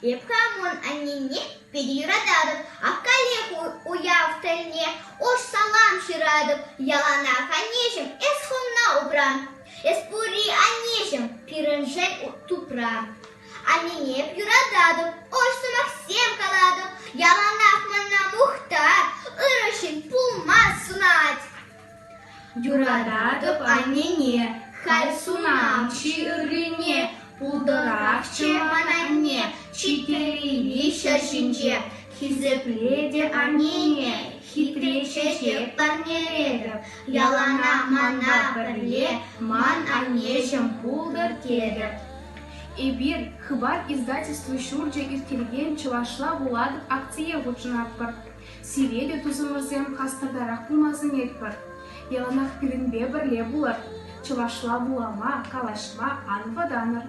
Эп хамӑн аннене питӗ юрататӑп, ак каллех уяв тӗлне ӑш салам ҫыратӑп. Яланах, аннеҫӗм, эс хӑвна упра. Эс пурри, аннеҫӗм, пирӗншӗн тупра. Аннене эп юрататӑп, ӑш сӑмахсем калатӑп. Яланах мана мухтар, ырӑ ҫын пулма сунать. Юрататӑп аннене, халь сунам чи ыррине, пултӑрахчӗ ман анне, чи телейли ҫӗр ҫинче. Хисепле те аннене, хитре чечек парнелетӗп, яланах мана пӗрле ман аннеҫӗм пултӑр тетӗп. Эпир Хыпар издательство ҫурчӗ ирттерекен Чӑвашла вулатӑп акцие хутшӑнатпӑр. Сире те тусӑмӑрсем хастартарах пулма сӗнетпӗр. Яланах пирӗнпе пӗрле пулӑр. Чӑвашла вулама, калаҫма ан вӑтанӑр.